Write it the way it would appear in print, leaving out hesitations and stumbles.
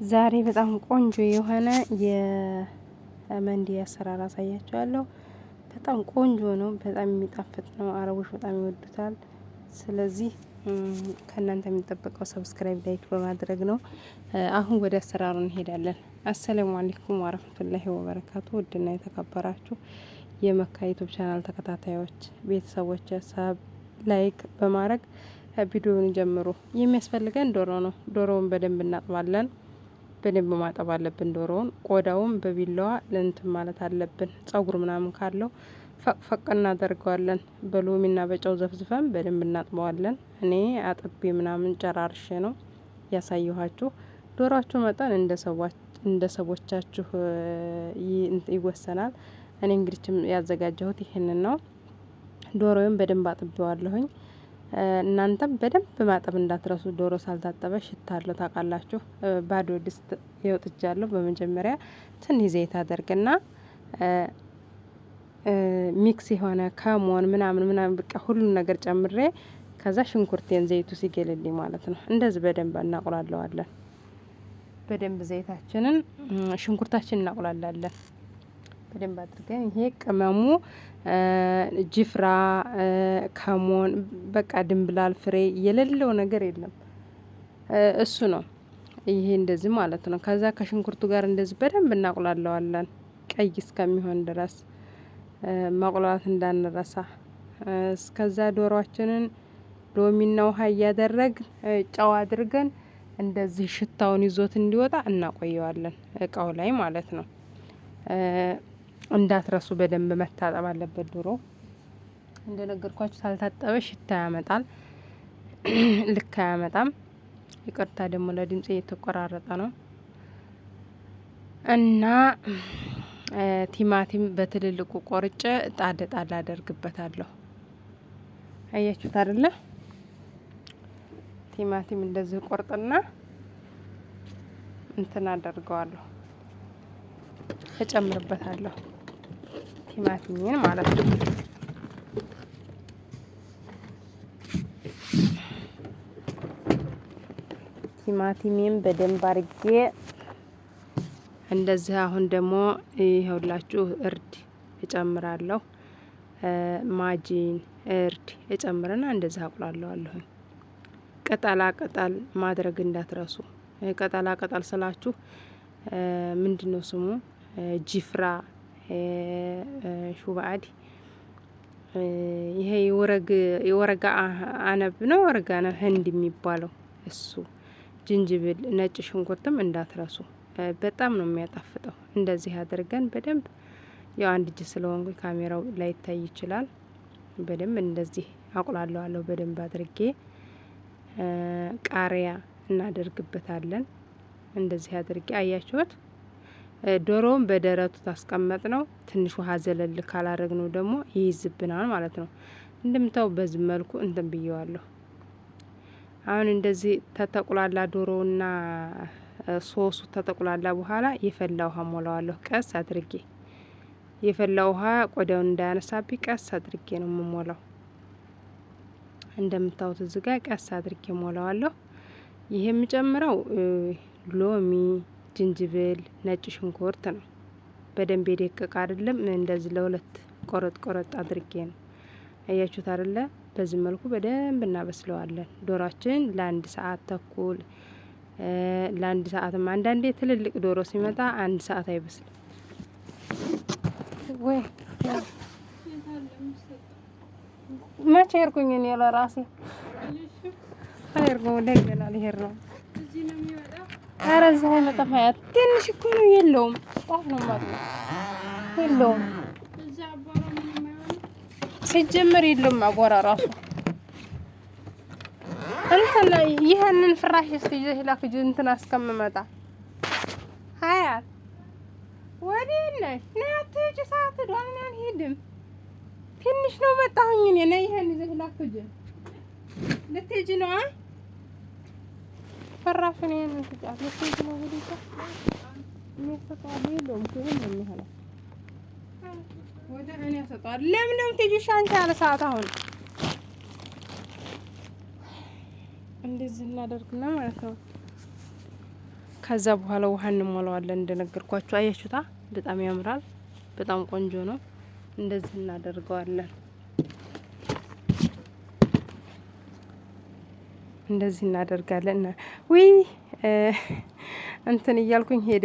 ዛሬ በጣም ቆንጆ የሆነ የመንዲ አሰራር አሳያችኋለሁ። በጣም ቆንጆ ነው። በጣም የሚጣፍጥ ነው። አረቦች በጣም ይወዱታል። ስለዚህ ከእናንተ የሚጠበቀው subscribe፣ like በማድረግ ነው። አሁን ወደ አሰራሩ እንሄዳለን። السلام عليكم ورحمة الله وبركاته። ውድና የተከበራችሁ የመካ YouTube channel ተከታታዮች ቤተሰቦች sub like በማድረግ ቪዲዮውን ጀምሩ። የሚያስፈልገን ዶሮ ነው። ዶሮውን በደንብ እናጥባለን። በደንብ ማጠብ አለብን ዶሮውን። ቆዳውን በቢላዋ ለእንትን ማለት አለብን። ጸጉር ምናምን ካለው ፈቅፈቅ እናደርገዋለን። በሎሚና በጨው ዘፍዝፈን በደንብ እናጥበዋለን። እኔ አጥቤ ምናምን ጨራርሼ ነው ያሳየኋችሁ። ዶሯችሁ መጠን እንደ ሰቦቻችሁ ይወሰናል። እኔ እንግዲህ ያዘጋጀሁት ይህንን ነው። ዶሮውን በደንብ አጥቤዋለሁኝ። እናንተም በደንብ ማጠብ እንዳትረሱ። ዶሮ ሳልታጠበ ሽታ አለው ታውቃላችሁ። ባዶ ድስት የውጥጃለሁ። በመጀመሪያ ትንሽ ዘይት አደርግና mix የሆነ ከሞን ምናምን ምናምን በቃ ሁሉን ነገር ጨምሬ ከዛ ሽንኩርቴን ዘይቱ ሲገልልኝ ማለት ነው። እንደዚህ በደንብ እናቁላለዋለን። በደንብ ዘይታችንን ሽንኩርታችንን እናቁላላለን በደንብ አድርገን። ይሄ ቅመሙ ጅፍራ፣ ከሞን በቃ ድንብላል ፍሬ የሌለው ነገር የለም። እሱ ነው ይሄ እንደዚህ ማለት ነው። ከዛ ከሽንኩርቱ ጋር እንደዚህ በደንብ እናቁላለዋለን ቀይ እስከሚሆን ድረስ ማቁላላት እንዳንረሳ። እስከዛ ዶሯችንን ሎሚና ውሃ እያደረግን ጨው አድርገን እንደዚህ ሽታውን ይዞት እንዲወጣ እናቆየዋለን እቃው ላይ ማለት ነው። እንዳትረሱ በደንብ መታጠብ አለበት ዶሮ። እንደነገርኳችሁ ሳልታጠበ ሽታ ያመጣል፣ ልክ አያመጣም። ይቅርታ ደግሞ ለድምጽ እየተቆራረጠ ነው እና ቲማቲም በትልልቁ ቆርጬ ጣል ጣል አደርግበታለሁ። አያችሁት አይደለ? ቲማቲም እንደዚህ ቆርጥና እንትን አደርገዋለሁ እጨምርበታለሁ ቲማቲሜን ማለት ነው። ቲማቲሜን በደንብ አርጌ እንደዚህ። አሁን ደግሞ ይኸውላችሁ እርድ እጨምራለሁ። ማጂን እርድ እጨምርና እንደዚህ አቁላለዋለሁኝ። ቅጠላ ቅጠል ማድረግ እንዳትረሱ። ቅጠላ ቅጠል ስላችሁ ምንድነው ስሙ? ጅፍራ፣ ሹባአድ ይሄ የወረጋ አነብ ነው። ወረጋ አነብ ህንድ የሚባለው እሱ፣ ጅንጅብል፣ ነጭ ሽንኩርትም እንዳትረሱ። በጣም ነው የሚያጣፍጠው። እንደዚህ አድርገን በደንብ ያው አንድ እጅ ስለሆንኩኝ ካሜራው ላይታይ ይችላል። በደንብ እንደዚህ አቁላለዋለሁ። በደንብ አድርጌ ቃሪያ እናደርግበታለን። እንደዚህ አድርጌ አያችሁት። ዶሮውን በደረቱ ታስቀመጥ ነው። ትንሽ ውሃ ዘለል ካላረግ ነው ደግሞ ይይዝብናል ማለት ነው። እንደምታው በዚህ መልኩ እንትን ብየዋለሁ። አሁን እንደዚህ ተተቁላላ ዶሮውና ሶሱ ተጠቁላላ በኋላ የፈላ ውሃ ሞላዋለሁ። ቀስ አድርጌ የፈላ ውሃ ቆዳውን እንዳያነሳብኝ ቀስ አድርጌ ነው የምሞላው። እንደምታዩት እዚህ ጋር ቀስ አድርጌ ሞላዋለሁ። ይሄ የምጨምረው ሎሚ፣ ጅንጅብል፣ ነጭ ሽንኩርት ነው። በደንብ የደቀቀ አይደለም። እንደዚህ ለሁለት ቆረጥ ቆረጥ አድርጌ ነው። አያችሁት አይደለ? በዚህ መልኩ በደንብ እናበስለዋለን። ዶሯችን ለአንድ ሰዓት ተኩል ለአንድ ሰዓትም አንዳንዴ ትልልቅ ዶሮ ሲመጣ አንድ ሰዓት አይበስልም ወይ? መቼ ሄድኩኝ እኔ ለራሴ ሄድኩ። ወደ ገና ልሄድ ነው። ኧረ እዛ አይመጣም። ሀያት ትንሽ እኮ ነው። የለውም ጣፍ ነው ማለት የለውም። ሲጀመር የለውም አቧራ ራሱ እንትን ይህንን ፍራሽ እስኪ ይዘሽ ላክ እንትን እስከምመጣ ሀያት ወዴት ነሽ? ነይ አትሂጂ፣ ሰዓት ሄዷል። እኔ አልሄድም። ትንሽ ነው መጣሁኝ እኔ። ነይ ይሄን ይዘሽ ላክ ልትሄጂ ነው? ፍራሹን ይሄንን ስጫት። ልትሄጂ ነው? ወዴት እኔ እሰጠዋለሁ። የለውም እኮ ይሄን ነው የሚሆነው። ወደ እኔ እሰጠዋለሁ። ለምን ነው የምትሄጂው? እሺ አንቺ ያለ ሰዓት አሁን እንደዚህ እናደርግና ማለት ነው። ከዛ በኋላ ውሃ እንሞላዋለን እንደነገርኳችሁ። አያችሁታ? በጣም ያምራል። በጣም ቆንጆ ነው። እንደዚህ እናደርገዋለን። እንደዚህ እናደርጋለን። ውይ እንትን እያልኩኝ ሄደ።